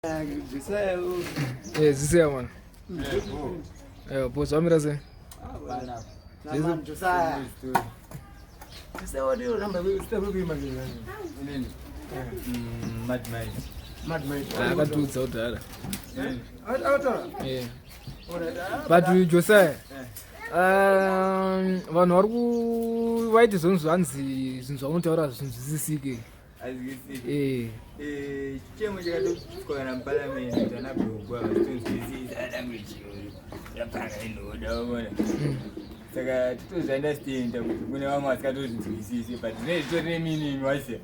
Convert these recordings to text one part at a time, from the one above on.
Eh, zisiya mwana. Eh, boss wamira sei? Akatiudza kudhara. Eh. But Josiah, vanhu vari ku vaiti zvinhu zvanzi zvinhu zvaunotaura zvinzwisisike. Eh. Eh, chichemo chakatosvitswa kana muparamende tana gogo havasitonzwisisa language iyoyo yapana inoda vaona saka titozviunderstanda kuti kune vamwe vasikatozvinzwisisi but zvinenge zvitori nemeaning waise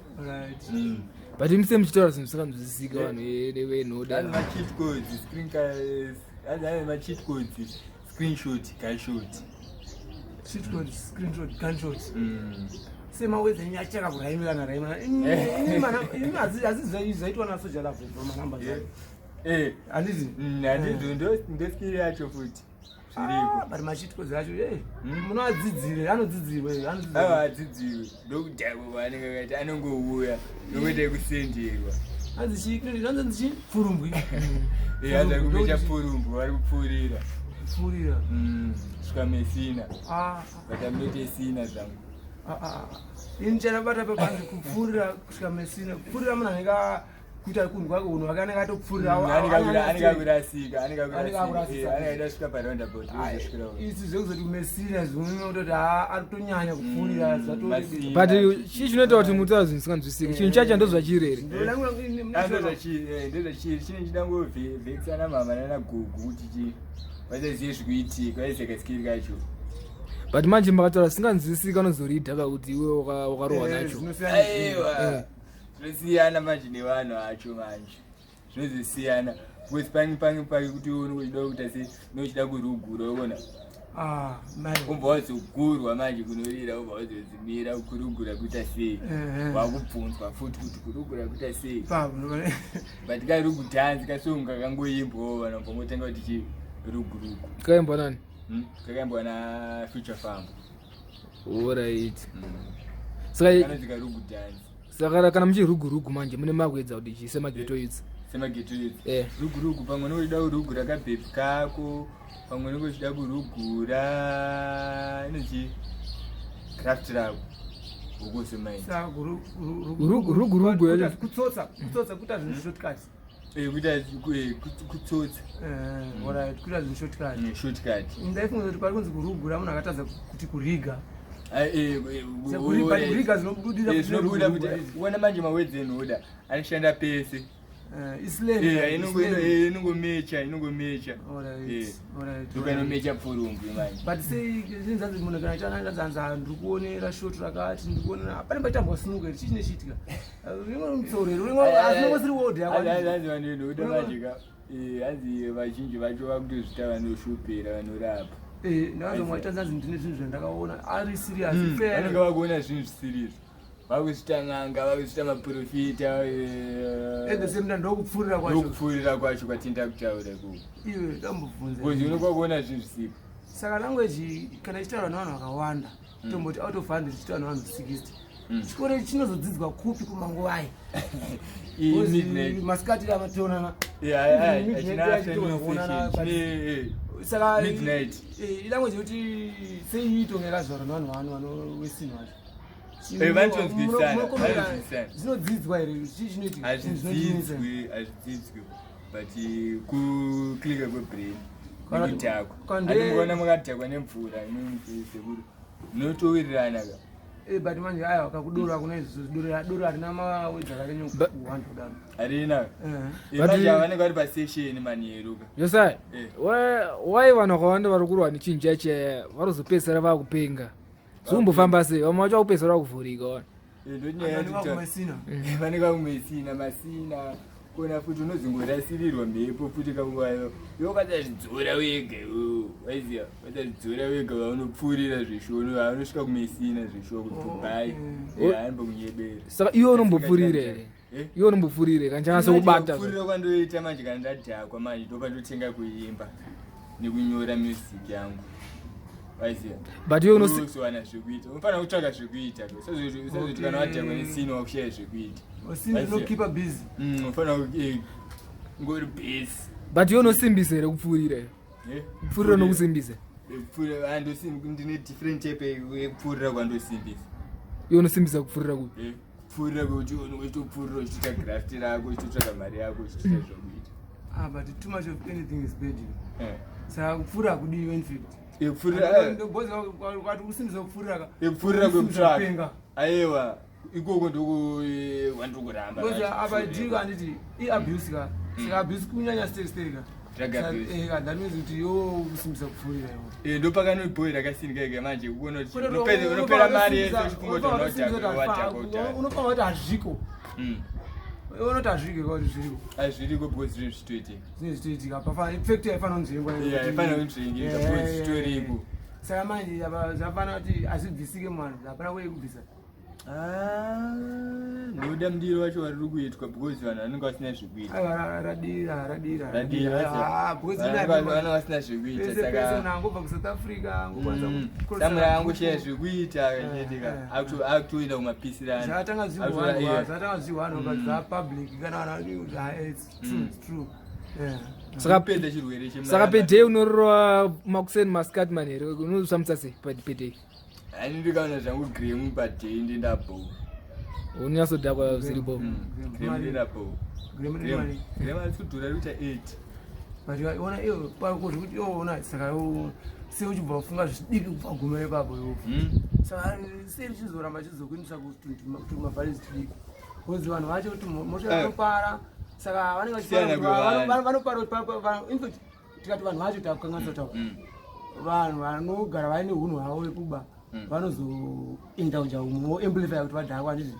But imi sei muchitaura zvinhu zvisinganzwisisiki vanhu venhoda? Hanzi macheat codes screen hanzi hanzi macheat codes screenshot gunshot. Cheat codes screenshot gunshot. Semawedzi enyu achitanga kuraimirana raimirana. Imi hazi zvaitwa naSoja Love manamba zvayo. Eh. Handiti? Handiti ndo skill yacho futi. Zviriko. Ah, but macheat codes acho eh munoadzidzire anodzidzirwe anodzidzirwe. Awa adzidzirwe ndokudhakwa kwaanenge akaita anongouya ndokuita kusenderwa. Hanzi chii hanzi chii pfurumbwi. Eh hanzi kumecha pfurumbwi vari kupfuurira. Kupfuurira. Svika Messina. Ah. But I'm not a sinner zvangu. Ah ah. Ini chanabata papanzi kupfuurira kusvika Messina. Kupfuurira munhu anenge kuita kunhu kwake unhu wake anenge atopfuurira. Anenge akurasika, anenge akurasika. Anenge asvika pa roundabout ozosvikira. Isi zvekuzoti Messina zvimwe kutoti haa ari kutonyanya kupfuurira zvatori. But chii chinoita kuti mutaura zvinhu zvisinganzwisisiki? Chinhu chacho ndozvachiri here? Ndozvachiri, ndozvachiri. Chine chida ngovhekisana mama nana gogo kuti chi vasazive zvikuitika, vaiziva kasikiri kacho. But manje makataura zvisinganzwisisiki anozoridha kakuti iwe wakarohwa nacho. Aiwa. Zvinosiyana manje nevanhu acho manje. Zvinozosiyana. Because pange pange pange kuti uone uchida kuita sei, unochida kurugura uona. Ah, manje. Ubva wazogurwa manje kunorira ubva wazozimira kurugura kuita sei. Wakubvunzwa futi kuti kurugura kuita sei. But ka rugu dance kasong kakangoimbwawo vanhu vambongotanga kuti chi rugu rugu. Kaimbwa nani? Kakaimbwa na Future Farm. Alright. Saka kanonzi karugu dance. Saka kana muchirugu rugu manje mune makuedza kuti chii semageto youths? Semageto youths. Eh. Rugu rugu pamwe unenge uchida kurugura kabhebhi kako, pamwe unenge uchida kurugura inochi craft rako. Ukose mind. Saka Rugu rugu rugu yacho. Kutsotsa, kutsotsa kuita zvinhu shortcut. Eh, kuita kutsotsa. Eh, alright, kuita zvinhu shortcut. Shortcut. Ndaifunga kuti pari kunzi kurugura munhu akatadza kuti kuriga. Kuriga zvinobudira zvinobuda kuti uona manje mawedzi enoda anoshanda pese. Inongomecha inongomecha. Ndokanomecha pfurumbwi manje. But sei zvinzanzi munhu kana chananzanza ndiri kuonera short rakati ndiri kuonera pane paitambwa sinuka here chii chinochiitika? Rimwe mutsoro here rimwe asinongo siri word yako. Hanzi vanhu enoda manje ka. Hanzi vazhinji vacho vakutozvita vanoshupera vanorapa. Ndakanzwa tanzanzi ndine zvinhu zvandakaona ari serious. Vanenge vakuona zvinhu zvisiri izvo. Vakuzvita n'anga, vakuzvita maprofita. At the same time ndokupfuurira kwacho. Ndokupfuurira kwacho kwatinda kutaura ikoko. Iwe ndambobvunza. Because unokwa kuona zvinhu zvisipo. Saka language kana ichitaurwa nevanhu vakawanda, tomboti out of 100 ichitaurwa nevanhu 60. Chikoro ichi chinozodzidzwa kupi kumanguvai? Masikati amationana. Saka midnight. Ilanguage yekuti sei itonge yakazvarwa nevanhu vano vanowesinhu vacho. Vanotonzwisana, vanonzwisana. Zvinodzidzwa here? Chii chinoitika? Hazvidzidzwi, hazvidzidzwi. But kuklika kwebrain nekudhakwa. Andikuona makadhakwa nemvura sekuru. Munotowirirana ka. But manje aya kakudoro hakuna izvo doro doro harina mawedzi akanyanya kuwanda kudaro. Harina. Manje vanenge vari pasession manheru ka. Josiah, why vanhu vakawanda vari kurwa nechinhu chaicho varozopedzisira vakupenga? Zvikumbofamba sei? Vamwe vacho vakupedzisira vakuvhurika wana. Vanenge vakumesina masina kona futi unozongorasirirwa mhepo futi kanguvayo iwe ukasazvidzora wega iwewe waiziva ukasazvidzora wega vaunopfuurira zveshono vaunosvika kumesina zveshuwa kudubai anombokunyebera. Saka iwe unombopfuurira here? Iwe unombopfuurira kana chanyatsokubata? Kupfuurira kwandoita manje kana ndadhakwa manje ndopandotenga kuimba nekunyora music yangu. Waiziva? But iwe unowana zvekuita. Unofanira kutsvaga zvekuita. Usazoti kana wadhakwa nesini wakushaya zvekuita. Sini unokeepa busy. Unofanira Ngori base. But iwe unosimbisa here kupfuurira iyo? Eh? Kupfuurira nokusimbisa. Kupfuurira andosimbi ndine different type yekupfuurira kwandosimbisa. Iwe unosimbisa kupfuurira kupi? Eh, kupfuurira kwekuti unenge uchitopfuurira uchitoita graft rako uchitotsvaka mari yako uchitoita zvokuita. Ah, but too much of anything is bad. Eh. Saka kupfuura hakudiwi in fact. Eh, kupfuurira eh. Kwati kusimbisa kupfuurira ka. Eh, kupfuurira Kusimbisa kwekutsvaka. kupenga. Aiwa, ikoko ndokwandiri kuramba. Because apa drink handiti iabuse ka. Saka abuse kunyanya steri steri ka. Drug Saka, abuse. eh, ka, that means kuti yo kusimbisa kupfuurira iwo. Eh, ndopakanobhoi rakasinika ega manje kuona kuti unopera mari yese uchifunga kuti unodhakwa wadhakwa udhakwa. Unofanira kuti hazviko. Unoti hazviko ka kuti zviriko. Hazviriko because zvinhu zvichitoitika. Zvinenge zvichitoitika. In fact haifanira kunzvengwa. Yeah, haifanira kunzvengeka because zvitoriko. Saka manje apa zvafanira kuti hazvibvisike muvanhu, hapana kwei kubvisa. Ah, ndoda mudiro wacho wariri kuitwa because vanhu vanenge vasina zvekuita. Aiwa, radira radira. Radira. Ah, because Vanhu vanenge vasina zvekuita pese pese saka nangobva kuSouth Africa angokwanisa samwe angoshaya zvekuita kachiitika Eh, akutoenda kumapisirani. Zvatanga zviwanwa, zvatanga zviwanwa, but zvapublic kana vanhu vadi kuti ah, it's true, it's true, yeah. Saka Kupedza chirwere chemara. Saka per day unorova makuseni, masikati, manheru, unozvifambisa sei per day? Ani ndikaona zvangu gram paday ndenda bo. Unonyatsodhakwa zviripo. Gram ndenda bo. Gram rine mari. Gram ari kudhura rikuita 8. But ona iwe pako zvekuti iwe ona saka iwe sei uchibva wafunga zvidiki kubva gumira ipapo iwe. Saka sei richizoramba chizokuindisa kutumavharisi tudiki? Because vanhu vacho kuti mosha vanopara, saka vanenge Kusiyana vachipara kwevanhu. vanopara kuti in fact tikati vanhu vacho takukanganisa kutaura, vanhu vanogara vaine unhu hwavo hwekuba vanozoindulge voamplify kuti vadhakwa, handiti?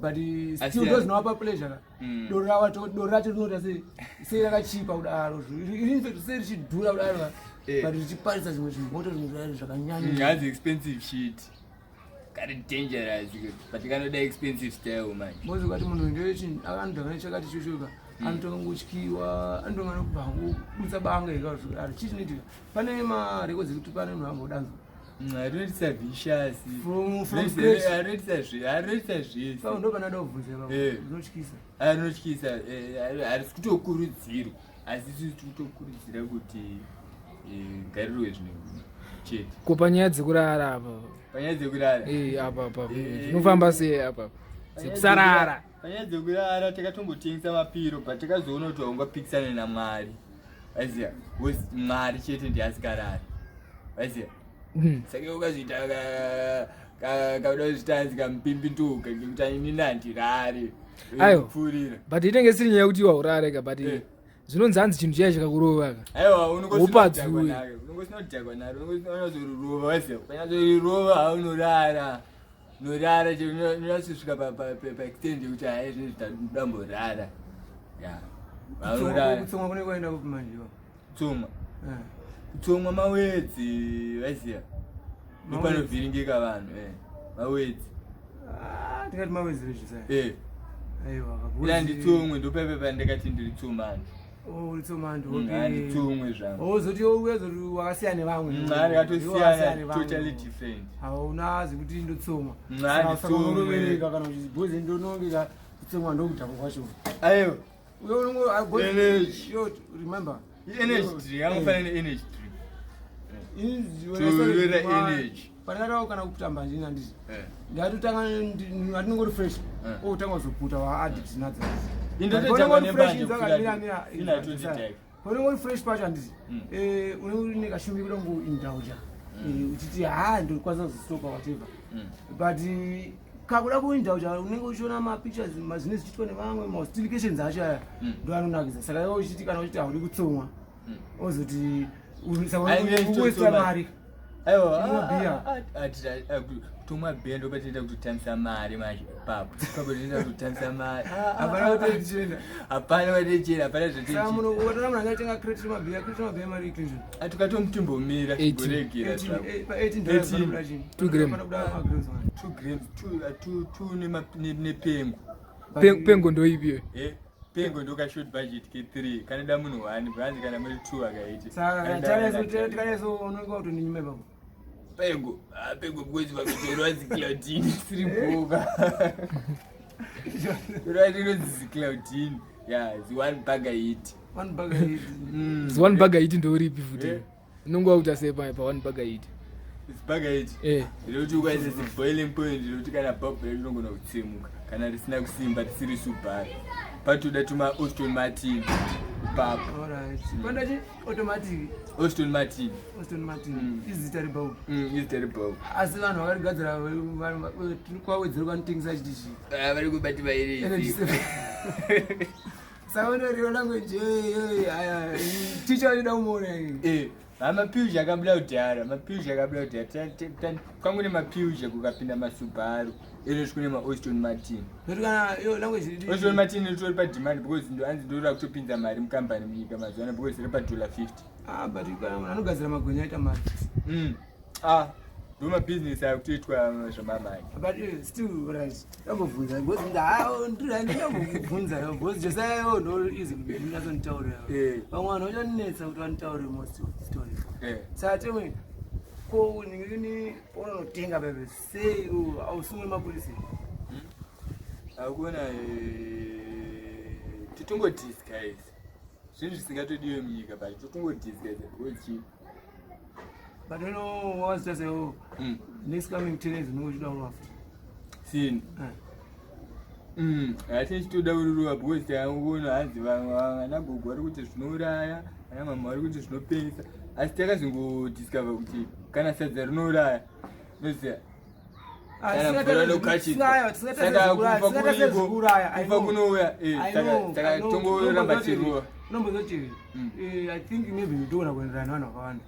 But still ndo zvinovapa pleasure ka. Doro racho rinoita sei sei rakachipa kudaro? In fact sei richidhura kudaro ka? But richiparisa zvimwe zvimoto zvimwe zvacho zvakanyanya. Hanzi expensive shit kari dangerous, but kanoda expensive style manje. Mozi ukati munhu ndechi akanodhaka nechakati chochoka, anotonga ngotyiwa, anotonga nokubva ngobudisa banga ika. Chii chinoitika? Pane marekodzi ekuti pane munhu ambodanzwa Arinoitisa vicious. From scratch. Arinoitisa zvese. Saka ndo panada kubvunza ipapo. Zvinotyisa. Arinotyisa, harisi kutokurudzirwa, asi isusu tiri kutokurudzira kuti ngarirwe zvine chete. Ko panyaya dzekurara apa? Panyaya dzekurara? Eh, apa apa zvinofamba sei apa dzekusarara? Panyaya dzekurara takatombotengesa mapiro, but takazoona kuti haungapikisane naMwari, aiziya, because Mwari chete ndiye asikarari, aiziya. Saka iwe ukazoita kauda kuzvitanzi kamupimbinduka ngekuti inini handirari. Aiwa. Kupfuurira. But inenge isiri nyaya yekuti iwe haurare ka, but zvinonzi hanzi chinhu chiya chikakurova ka. Aiwa. Upadzuwe. Unongosina kudhakwa naro, unonyatsorirova, waiziya, ukanyatsorirova haunorara, unorara, unonatsosvika paextend yekuti hai, zvinezvi ndamborara ya vanorara. Kutsomwa kune kwaenda kupi manje ipapo? Kutsomwa? Kutsomwa mawedzi, waiziya, ndopanovhiringika vanhu, mawedzi. Ah, tikati mawedzi rezvisa. Aiwa. Ila nditsomwe, ndopaipa pandakati ndiri tsomani. Uri tsomando? Handitsomwe zvangu. Ozoti uyezoti wakasiyana nevamwe. Ndakatosiyana, totally different. Hauna zvekuti ndotsomwa. Handitsomwe. Unovereka kana uchibhozi ndonongeka kutsomwa ndokudhakwa kwacho. Aiwa. Uye unongo Energy. yo remember. Energy drink angofanana ne-energy drink. Toyora energy. Pandakatawo kana kutamba ndini handiti ndatotanga atinongori fresh, otanga kuzoputa waaddict nadzo. Indototangwa nembanje kupfuura ina hatondidhaki. Paunenge fresh pacho handiti unenge uine kashungu kuda kungoindulge uchiti ha ndokwanisa kuzostopa whatever, but kakuda kuindulge unenge uchiona mapictures zvinenge zvichiitwa nevamwe, mastifications acho aya ndo anonakidza. Saka iwe uchiti kana uchiti haudi kutsomwa, ozoti Ai, uwesta mari. Aiwa. Tomwa bhiya. Tomwa bhiya ndopatinoita kutotambisa mari manje ipapo, ipapo tinoita kutotambisa mari. Hapana kuti tichienda. Hapana kwatetichenda, hapana Saka zvatetichenda. munhu ukatora munhu angatenga crate remabhiya, crate remabhiya mari iclinton? Tukatomutombomira. 18. Kuregera zvako. Pa $18 18. panobuda chii? 2 gram. Panobuda magrams mani? 2 grams, 2 nepengo. Pengo ndoipiyo? Pengo ndoka short budget ke3 kanoda munhu 1 bvanzi kana muri 2 akaiti. Saka tikanyatso unenge watoninyima ipapo. Pengo, ah, pengo because vakatorwa zicloudini siri mboka, torwa rinonzi zicloudini. Ya, zi one burger hit. One burger hit. Zi one burger hit ndoripi futi? Eh. Unonge wakuita sei pa one burger hit? Burger hit. Eh. Rekuti ukaisa zi boiling point rekuti kana bhabhu redu rinogona kutsemuka kana risina kusimba, risiri Subaru, patoda tuma Aston Martin ipapo. Alright. Kwenda chi automatic. Aston Martin. Aston Martin. Izita rebhaubhu. Izita rebhaubhu. Asi vanhu vakarigadzira kwawedzera kwanotengesa chiti chii? Ah, vari kubati Energy vairei. saver. Saka unoreva language aya ticha vachida kumuona iyi. Eh, mapills akabuda kudhara, mapills akabuda kudhara. Kwangu nemapills kukapinda maSubaru, izvozvi kune maAston Martin. Nokuti kana iyo language Aston Martin ritori pademand because ndo hanzi ndorira kutopinza mari mukambani munyika mazuva ano because riri padollar 50. Ah, but kana munhu anogadzira magwenya aita mari. Ah, ndo mabhizinesi akutoitwa zvamamai. But still, right, ndambobvunza because ndambobvunza because Josiah ndo easy kunyatsonditaurira. Vamwe vanhu vachandinetsa kuti vanditaurire most of the story. Saka temwe ko nini unonotenga bebe sei ausungwe mapurisa? Akuona, titongodisguise zvinhu zvisingatodiwe munyika, but totongodisguise because chii? But uno wazita sewo next coming 10 years unenge uchida kurova futi. Sini. Hatini chitoda kururova because takuona hanzi vana gogo vari kuti zvinouraya, vana mama vari kuti zvinopengesa, asi takazongodiscover kuti kana sadza rinouraya, unoziva, kana mvura inokachidza, saka kufa kuriko, kufa kunouya, saka tongoramba chirova. Unombozoti I think maybe ndogona kuenderana nevanhu vakawanda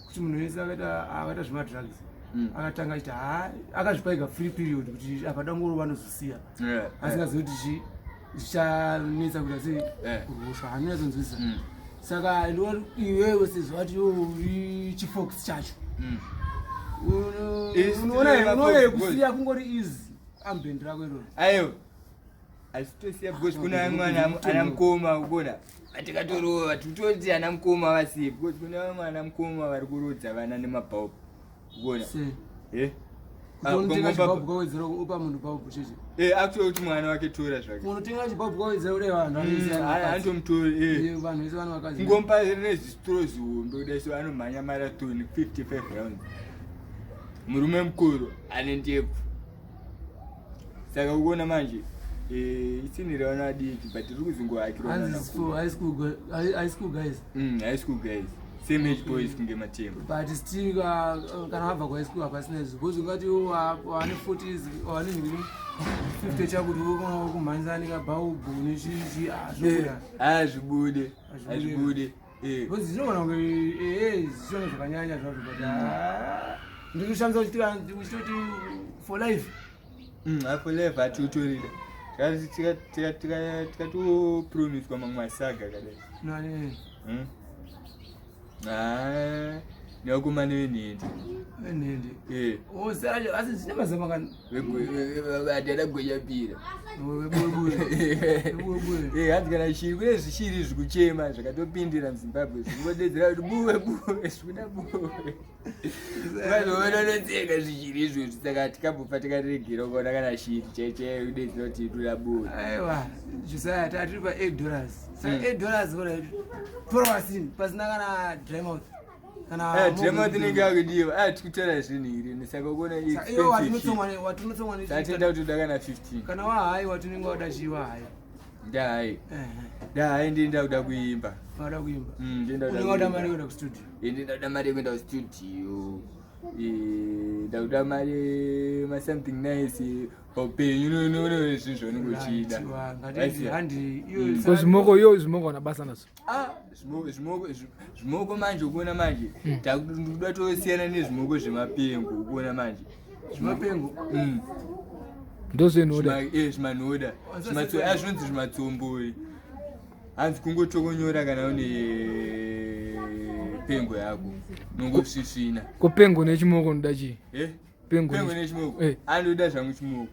kuti munhu wese akaita zvemadrugs akatanga achiti ha, akazvipa ega free period kuti apa dangorova ndozosiya, asingazivi kuti chi zvichanetsa kuita sei kurosva hanonyatsonzwisisa. Saka ndoti iwewe sezvo wati iwe uri chifox chacho, Isi unoona tine unoona mafox. kusiya kungori easy ambend rako iroro? Aiwa, asitosiya because kuna vamwe ana mukoma, ukona vatikatorova, tikutoti ana mukoma vasiye because kuna vamwe ana mukoma vari kurodza vana nemabhaubhu, ukona. Sei? Eh? Kuti unotenga chibhabhu kwawedzera upa munhu bhabhu cheche? Actually kuti mwana wake tora zvake. Unotenga chibhabhu kwawedzera kudai vanhu vanoisiyana vakadzi. Andomutori. Vanhu vese vane vakadzi. Kungomupa nezvitoro zihombe kudai so, anomhanya marathon 55 rounds, murume mukuru ane ndebvu. Saka ukuona manje, itsinhira vana vadiki, but riri kuzongoakirwa. Hanzi it's for high school guys. High school guys, same age boys kunge matemba. But still kana wabva kuhigh school hapasina izvi because ungati wane 40s, wane 50 chakuti ukona kumhanyisa nekabhaubhu nechichi, zvobuda? Hazvibude. Hazvibude. Hazvibude. Because zvinogona kunge ehe zvichiona zvakanyanya zvazvo, but ndirikushandisa uchitoti for life. For life hatiutorida, tikatopromiswa mamwe masaga kadai. Nani? Ah, nevakomana venhende. Venhende? Asi zvine mazama kani. Adada gwejapira. Webuwe. Hanzi kana shiri, kune zvishiri zvikuchema zvakatopindira muZimbabwe zvikungodedzera kuti buwe buwe, zvikuda buwe. Ukazoona unotseka zvishiri izvozvi, saka tikambofa tikaregera ukaona kana shiri chaichaiyo kudedzera kuti toda buwe. Aiwa Josiah, tatiri pa $8, saka $8 kora tora vasini pasina kana dry mouth kana Dry mouth inenge yakudiwa. Tikutaura zvinhu iri, saka ukuona. Saka iwe watinotsomwa. Tatenda kuti toda kana 15. Kana wahai watinenge wada chii wahai? Ndahai, ndahai, ndienda kuda kuimba. Wada kuimba? Ndienda kuda Unenge wada kuimba. mari kuenda kustudio? Ende ndakuda mari yekuenda kustudio, ndakuda mari masomething nice paupenyu, noone zvinhu zvaunenge uchida. Handi. Ko zvimoko, iyo zvimoko wana basa nazvo? Ah, zvimoko manje, ukuona manje takuda tosiyana nezvimoko zvemapengo, ukuona manje. Zvimapengo? Ndozvenoda. Zvimanhoda. Zvinonzi zvimatsombori, hanzi kungotokonyora kana une pengo yako nongosvisvina. Ko pengo nechimoko noda chii? Eh? Pengo. Pengo nechimoko? Andoda zvangu chimoko.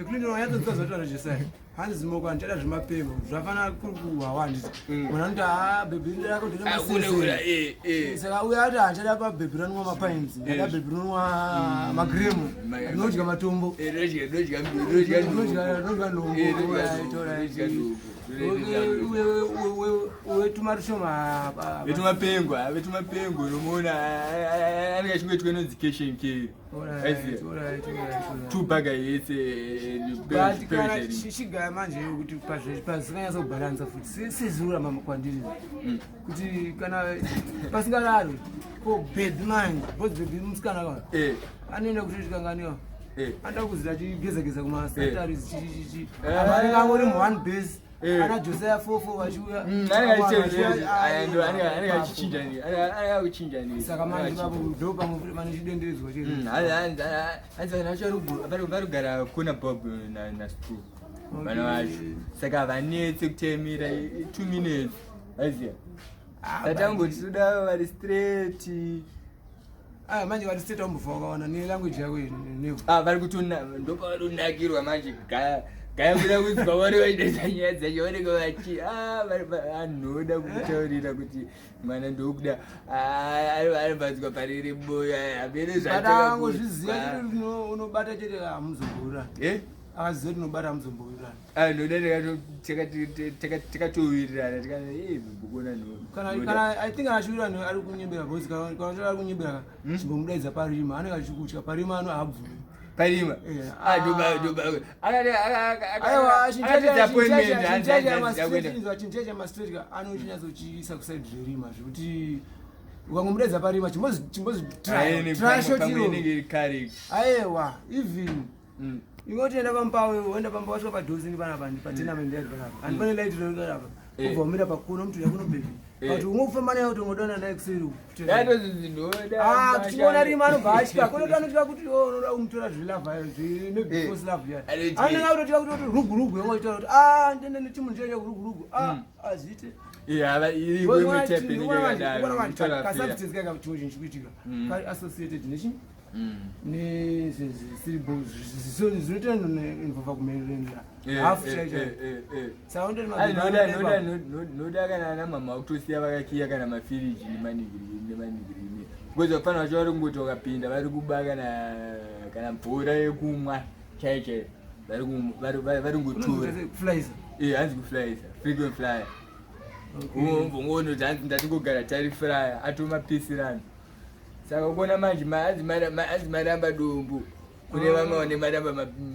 Clinton wanyatsodzidza zvataura Josiah, hanzi zvimoko handichada zvemapengo, zvafana kuri kuhawa, handiti? Munhu anoti ha bhebhi rako. Akune Saka uyo ati handichada pabhebhi ranonwa mapines, ndada bhebhi rinonwa magiremu, rinodya matombo. Rinodya. Rinodya nongo. Rinodya nongo. Wetuma tushoma. Vetumapengo, vetumapengo unomuona anenge achingoitwa inonzi cash and carry. Tubaga yese. But kana chigaya manje kuti pasinganyatsa kubhalansa futi sezura mama kwandiri kuti kana pasingararwi ko baby manje, because baby musikana ka anoenda kutotikanganiwa, anoda kuziva achigezageza kumasatari chichichichi, avanenge angori muone base, ana Josiah fofo vachiuya. Anenge achichinja, anenge akuchinja. Saka manje vapo ndo pamwe futi pane chidenderedzwa chedu. Hanzi vanhu vacho vari kugara kuna Bob naStru, vana vacho, saka havanetse kutemira 2 minutes, aiziya tatangoti toda vari straight. Aya manje vari straight wambobva wakawana nelanguage yako nevo. Ah, vari kutona, ndopavanonakirwa manje. Gaya gaya kuda kunzwa vari vainoita nyaya dzacho, vanenge vachi anoda kukutaurira kuti mwana ndokuda, anobvanzwa pariri boya hamene. Zvaangozviziva chete, unobata chete, hamuzombowirirana. Akaziva kuti unobata, hamuzombowirirana. Noda takatowirirana tikabukona. Kana I think achiwirirana ari kunyembera, because kana ari kunyembera, chimbomudaidza parima, anenge achikutya parima, ano haabvumi. Parima. Aiwa, chinhu chamastraight anochinatsochiisa kuside zverima, zvekuti ukangomudaidza parima, chimbozitrashotiro. Aiwa, even ingotoenda pamupawe, woenda pamba, wasvika padhosini panapa, patenement yadi panapa, handi pane light rokarapa, ubva wamira pakona, muti uya kuno baby, but ungofamba naye kuti ungodona naye kuseri. Tichiona rima, anobva atya. Kunoti anotya kuti unoda kumutora zvelove, maybe force love ya, anenge akutotya kuti rugu rugu, yangoitaura kuti a ndende nechimunhu chacho rugu rugu, a azviite. Kasubstance kaka, chimwe chinhu chikuitika kari associated nechi nezvisiribo zvinoita involva kumerera hafu chaicho, saka Noda kana ana mama kutosiya vakakiya kana mafiriji nemanigiri, because vafana vacho vari kungoti vakapinda vari kuba kana mvura yekumwa chaiyo chaiyo, vari ngotora. Kuflyisa. Hanzi kuflyisa, frequent flyer, umvongoona hanzi ndatingogara tari flyer, atomapisirana. Saka kuona manje hanzi maramba dombo, kune vamwe vane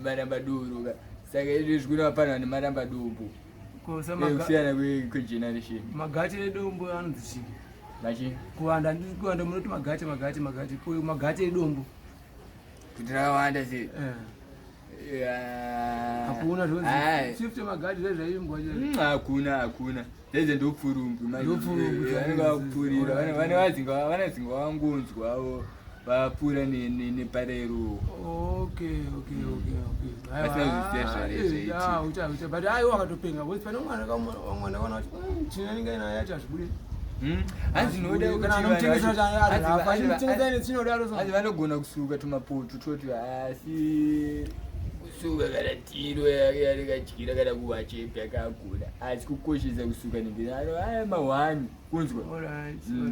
maramba doro ka, saka izvezvi kune vafana vane maramba dombo. Kusiyana kwegeneration. Magati edombo anonzi chii? Machi? Kuwanda, handisi kuwanda, munoti magati, magati, magati, ko magati edombo? Kuti rakawanda sei? Hakuna zvonzi magati zvaizvaimbwa. Hakuna, hakuna. Zaize ndopfurumbu. Ndopfurumbu. Vanenge vakupfurira, vanazinga vangonzwavo vapfuura neparero. Vasina kuziziya zvare. Ucha, but aiwa, wakatopenga, because pane mwana mwana kana kuti chinanenge naye yacho hazvibudi. Hanzi noda Kana anomutengesa chinodaro. Hanzi vanogona kusuka tumapoto toti, asi kusuka kana tiro yakadyira kana kuwachepi yakagona, asi kukoshesa kusuka nenge aya mahwani kunzwa.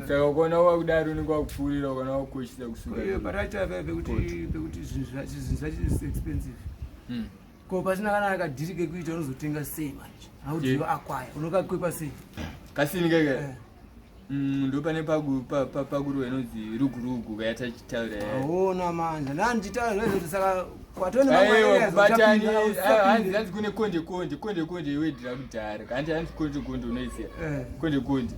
Saka ukaona wakudaro unenge wakupfuurira, ukaona wakukoshesa kusuka. Pataita pekuti zvinhu zvacho is expensive. Ko pasina kana kadhiri kekuita, unozotenga sei manje? How do you acquire? Unokakwepa sei? Kasini keke. Ndo pane pakuruwa inonzi rugurugu kayatachitaura. Aona manje ndandichitaura zvaizoti saka kwatone. Hanzi kune konde konde konde konde iwedhira kudhara, kanti hanzi konde konde unoiziya? Konde konde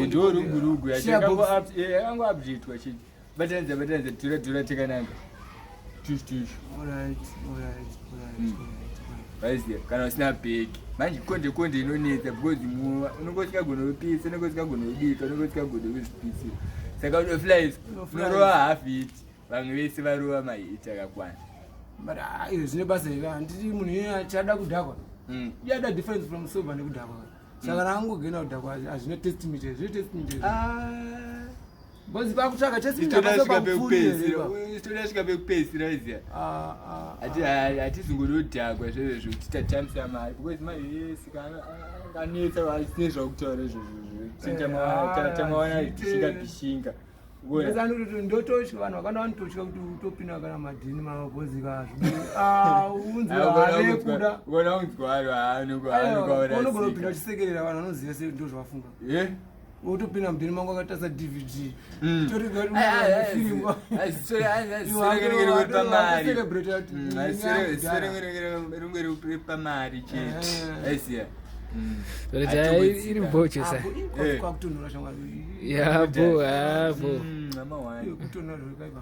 ndo rugurugu yacho yakangoupdatwa chete, batanidza batanidza, dhura dhura, tekananga tush tush. Vaiziya kana usina bhegi manje, konde konde inonetsa because unenge usingagona kupisa, unenge usingagona kubika, unenge usingagona kuzvipisira, saka unoflies, unorova half hit, vamwe vese varova mahit akakwana. But izvi zvine basa here? Handiti munhu iye achada kudhakwa, yada difference from sober nekudhakwa. Saka kana angogena kudhakwa, hazvina testament, zvine testament, because pakutsvaga testament. Svika pekupedzisira, iziya hatizongododhakwa zvezvo kuti tatambisa mari, because mari yese kanetsa, asine zvakutaura izvozvo, tamawana bishinga bishinga. Ndototya vanhu vakanda vanototya kuti utopinda kana madhini mavo bhozi kazviunzikuda unogona kupinda uchisekerera vanhu vanoziva se ndo zvavafunga wotopinda mudhini mangu akatarisa dvd. Pamari chete aisiya. Iri bochesa. Kwakutonhora shamwari. Ya, bo, bo. Kutonhora zvakaipa.